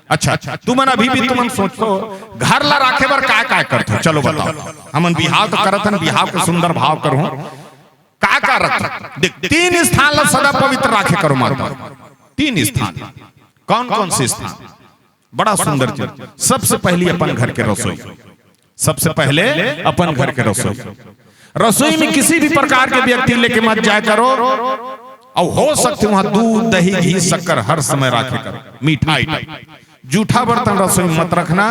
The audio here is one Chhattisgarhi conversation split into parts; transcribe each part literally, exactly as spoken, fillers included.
अच्छा, तुमन अभी भी तुमन सोचो, घर ला राखे बर काय काय करथो? चलो बताओ। हमन बिहाव तो करत हन, बिहाव के सुंदर भाव करहूं। का का रख? देख, तीन स्थान ला सदा पवित्र राखे करो माता। तीन स्थान। कौन कौन से स्थान? बड़ा सुंदर चीज। सबसे पहली अपन घर के रसोई। सबसे पहले अपन घर के रसोई। रसोई में किसी भी प्रकार के व्यक्ति लेके मत जाया करो। और हो सकते वहां दूध, दही, घी, शक्कर हर समय राखे करो, मिठाई। जूठा बर्तन रसोई में मत रखना।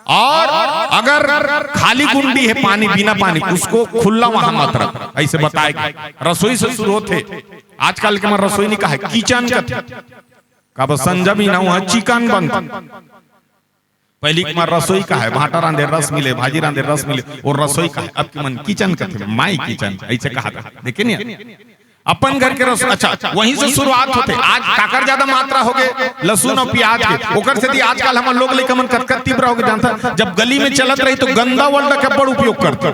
और अगर खाली कुंडी है, पानी, बिना पानी, उसको खुला वहां मत रख। ऐसे बताए कि रसोई से शुरू होते। आजकल के मन रसोई नहीं कहा है, किचन कथे। काबर संजमी ना वहां चिकन बनता। पहली के मन रसोई कहा है, भाटा रांधे रस मिले, भाजी रांधे रस मिले, वो रसोई कहा है। अब के मन किचन कथे, माई किचन, ऐसे कहा था। देखे नहीं? अपन घर के रसोई। अच्छा, वहीं से शुरुआत होते। आज काकर ज्यादा मात्रा हो गए लहसुन और प्याज के, ओकर सेती आजकल हमर लोग लइका मन कतका तीव्र हो गए जानता। जब गली में चलत रही तो गंदा वर्ड के बड़ उपयोग करते।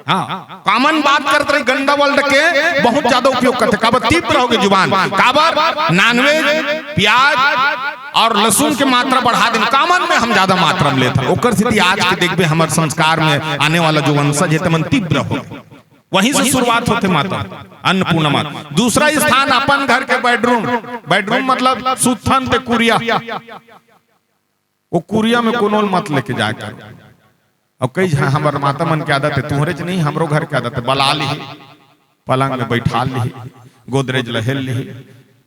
हाँ, कॉमन बात करत रही, गंदा वर्ड के बहुत ज्यादा उपयोग करते। काबर? तीव्र हो गए जुबान। काबर? नॉनवेज, प्याज और लहसुन के मात्रा बढ़ा देन, कॉमन में हम ज्यादा मात्रा में लेते हैं। ओकर सेती आज के देखबे हमर संस्कार में आने वाला जो वंशज है, तेमन तीव्र हो। वहीं से शुरुआत होते माता, अन्नपूर्णा माता। दूसरा स्थान अपन घर के बेडरूम। बेडरूम मतलब सुथन ते कुरिया। वो कुरिया में कोनो मत लेके जाए कर। अब कई झन हमर माता मन के आदत है, तुहरे च नहीं, हमरो घर के आदत है, बला लिही, पलंग में बैठा लिही, गोदरेज ल हेल लिही।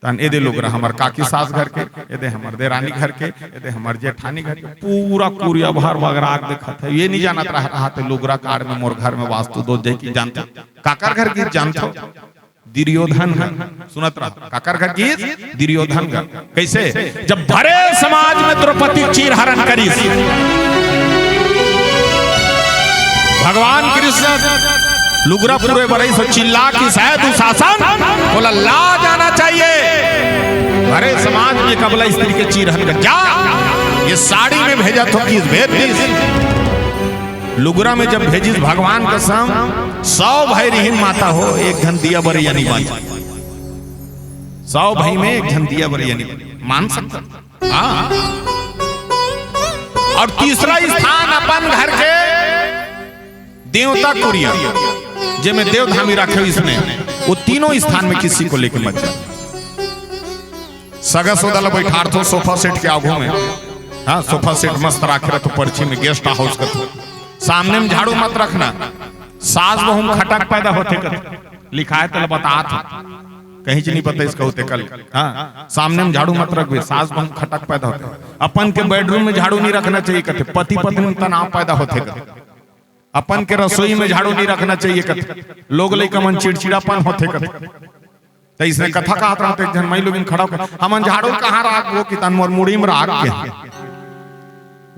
तन एदे लुगरा हमर काकी सास घर के, एदे हमर देरानी घर के, एदे हमर जेठानी घर के, पूरा कुरिया भर बगराक देखत है। ये नहीं जानत रह, रहा ते लुगरा काड़ में मोर घर में वास्तु दोष जाई कि जानते। काकर घर गिस जानथो? दुर्योधन घर। सुनत रहा, काकर घर गिस? दुर्योधन घर। कैसे? जब भरे समाज में द्रौपदी चीरहरण करिस, भगवान कृष्ण लुगरा पुरे बरई से चिल्ला कि सह दुशासन, बोला लाज आना चाहिए। भरे समाज में कबला स्त्री के चीरहरण कर जा, ये साड़ी में भेजा थो किस भेद दिस। लुगरा में जब भेजिस भगवान कसम, सौ भाई रिहिन माता हो, एक झन दिया बरैया नहीं बांचे। सौ भाई में एक झन दिया बरैया नहीं मान सकता। हाँ। और तीसरा स्थान अपन घर के देवता कुरिया, जेमे देवधामी राखे इसने, वो तीनों स्थान में किसी को लेके मत जा। सगा सोदा ला बैठारथो सोफा सेट के आगू में। हाँ, सोफा सेट मस्त राखे रहथो, पर्ची में गेस्ट हाउस करथो। सामने में झाड़ू मत रखना, सास बहू में खटक पैदा होथे कथे। लिखाए तेला बतात हो, कहीं च नहीं पता इसका होते कल। हाँ, सामने में झाड़ू मत रखबे, सास बहू में खटक पैदा होथे। अपन के बेडरूम में झाड़ू नहीं रखना चाहिए कथे, पति पत्नी में तनाव पैदा होथे कथे। अपन के रसोई में झाड़ू नहीं रखना चाहिए कथे, लोग लइका मन चिड़चिड़ापन होथे कथे। त इसने कथा कहत रहते, एक झन माई लोगिन खड़ा होकर, "हमन झाड़ू कहाँ राखबो?" कि तन मोर मुड़ी में राख के।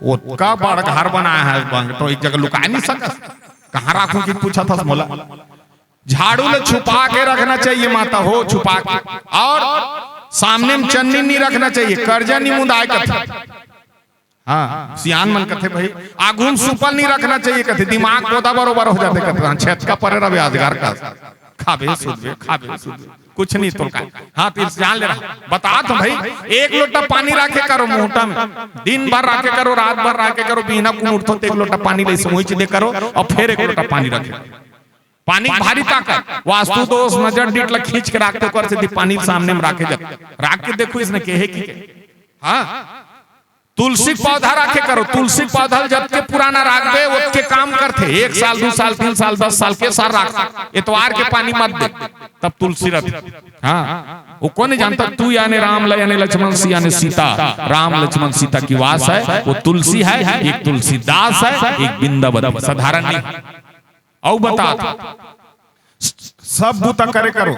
ओतका बड़ घर बनाया है बंग, तो एक जगह लुका नहीं सकस। कहाँ राखूं कि पूछा था मोला। झाड़ू ले छुपा के रखना चाहिए माता हो, छुपा के। और सामने में चन्नी नहीं रखना चाहिए, कर्जा नहीं मुंदाए कथे। हाँ, सियान मन कथे भाई, आगू में सुपल नहीं रखना चाहिए कथे, दिमाग पोदा बरोबर हो जाते कथे, हाँ, छेद का परे रहे अजगर का, खाबे सुतबे, खाबे सुतबे, कुछ नहीं तोर का। हाँ, तो जान ले रहा, बता तो भाई, एक लोटा पानी राखे करो मुहटा में, दिन भर राखे करो, रात भर राखे करो, बिहना कुन उठथो तो एक लोटा पानी ले समोइच दे करो और फिर एक लोटा पानी रखे। पानी के भारी ताकत, वास्तु दोष, नजर डीठ ला खींच के राखते, ओकर सेती पानी सामने में राखे जाते। राख के देखो इसने केहे कि के। हाँ, तुलसी के पौधा राखे करो, तुलसी के पौधा ल जतके पुराना राखबे, ओतके काम करथे। एक साल, दू साल, तीन साल, दस साल के साल राख, एतवार के पानी मत दे, तब तुलसी रथे। हाँ, वो कोन जानता, तू याने राम ला याने लक्ष्मण सी याने सीता, राम लक्ष्मण सीता की वास है, वो तुलसी है, एक तुलसीदास है, एक वृंदावन, साधारण नहीं। अउ बता, सब बूता करे करो,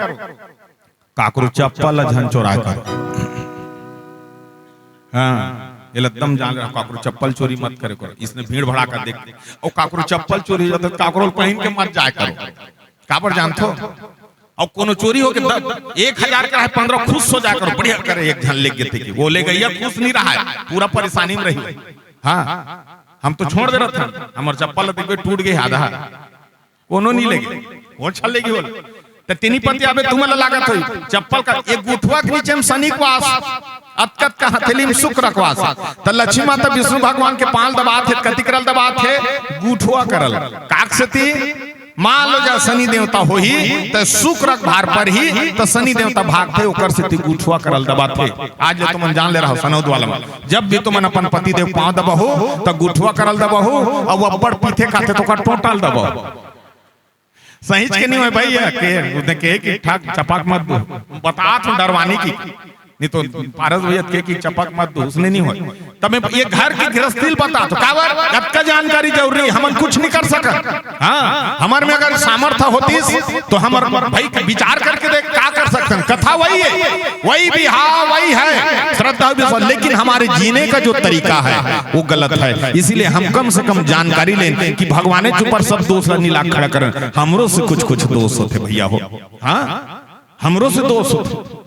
काकरो चप्पल ला झन चोराय करो। हाँ, एला एकदम जान रहा, काकरो चप्पल चोरी मत करे करो। इसने भीड़ भड़ाका देख के, अउ काकरो चप्पल चोरी हो जाता, काकरो पहिन के मत जाय करो। काबर जानथो? अउ कोनो चोरी हो के द-, एक हजार के रहे, पन्द्रह खुश हो जाय करो, बढ़िया करे, एक झन ले गे ते के, वो ले गइया खुश नहीं रहा है, पूरा परेशानी में रही। हाँ, हम तो छोड़ दे रहा था, हमर चप्पल देखबे टूट गए आधा। कोनो नहीं लेगे, वो छल लेगी बोल। त तीनी पति आबे तुमन ला लागत होई, चप्पल का एक गुठवा के नीचे में शनि के वास, अतका अतका हथेली म सुख रखवास। त लक्ष्मी माता विष्णु भगवान के पांव दबात हे, कति करल दबात हे? गुठवा करल। काक सेती? मान लो जा सनी देवता होही, त सुख रख भार परही, त सनी देवता भागथे, ओकर सेती गुठवा करल दबात हे। आज ले तुमन जान ले रहो, सनौद वाला मन। जब भी तुमन अपन पति देव पांव दबहू, त गुठवा करल दबहू, अउ अब्बड़ पीथे खाथे, त ओकर टोंटा ल दबहू। सहीच के नहीं होय भइया, के, उसने कहे कि ठाक चपाक मत दो। बतात हूँ डरवाने की। नहीं तो पारस भइया के कि चपाक मत दो, उसने नहीं होय। तब मैं ये घर की गृहस्थी ल बतात हूँ। काबर? अतका जानकारी जरूरी हे, हमन कुछ नहीं कर सकत। हाँ, हमर में अगर सामर्थ्य होतिस, तो हमर भाई विचार करके देख, का कर सकथन। कथा वही हे, वही बिहाव, वही हे, श्रद्धा विश्वास, लेकिन हमारे जीने का जो तरीका हे, वो गलत हे। इसीलिए हम कम से कम जानकारी लेन कि भगवानेच ऊपर सब दोष ला नी ला के खड़ा करन। हमरो से कुछ कुछ दोष होथे भइया हो। हाँ, हमरो से दोष होथे।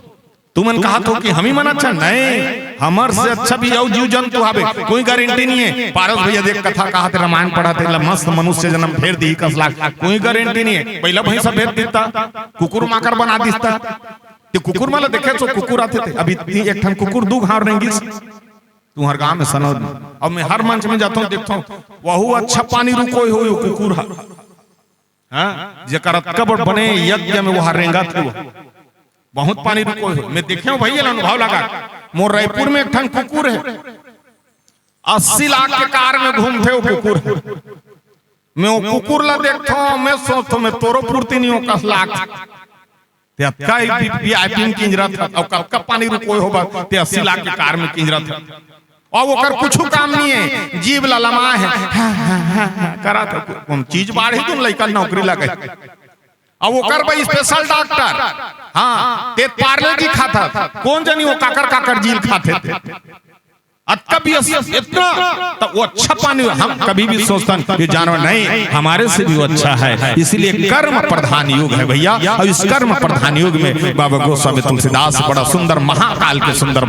तुमन कहत हो कि हम ही मन अच्छा, नहीं, हमर से अच्छा भी अउ जीव जंतु हवे, कोई गारंटी नहीं हे। पारस भइया देख कथा कहत हे, रामायण पढ़त हे, ला मस्त मनुष्य जनम फेर दिही कस लाग, कोई गारंटी नहीं हे। पहिला भैंसा फेर दिता, कुकुर माकर बना दिस्ता। ते कुकुर मन ला देखे तो कुकुर आथे ते। अभी ती एक ठन कुकुर दू घांव रेंगिस। तुंहर गांव में सनौद में। अब मैं हर मंच में जाथों, देखथों, वहू अच्छा पानी रुकोय होही वो कुकुर ह। हाँ, जेकर अतका बड़ बने यज्ञ में वह रेंगत हे वो। बहुत पानी रुकोय होही। मैं देखे हूँ भइया, अनुभव लगा। मोर रायपुर में एक ठन कुकुर हे, अस्सी लाख के कार में घूमथे वो कुकुर ह। मैं वो कुकुर ला देखथों, मैं सोचथों, मैं तोरो फुर्ती नहीं हो कस लाग। ते अतका वी-, वीआईपी में किंजरत हे, अउ कतका पानी रुकोय होबा, ते अस्सी लाख के कार में किंजरत हे। अउ ओकर कुछु काम नहीं हे, जीभ ललमाए हे, करत हे, कोन चीज बाढ़ही तुम लइका नौकरी लगे। अउ ओकर बर स्पेशल डॉक्टर, हाँ, ते पार्ले जी खात हे, कोन जनी वो काकर काकर जील खाथे ते। अतका भी अस-, इतना तो वो अच्छा पानी, हम कभी भी सोचतन ये जानवर नहीं, हमारे से भी वो अच्छा है। इसलिए कर्म प्रधान युग है भइया, अउ इस कर्म प्रधान युग में बाबा गोस्वामी तुलसीदास बड़ा सुंदर महाकाल के सुंदर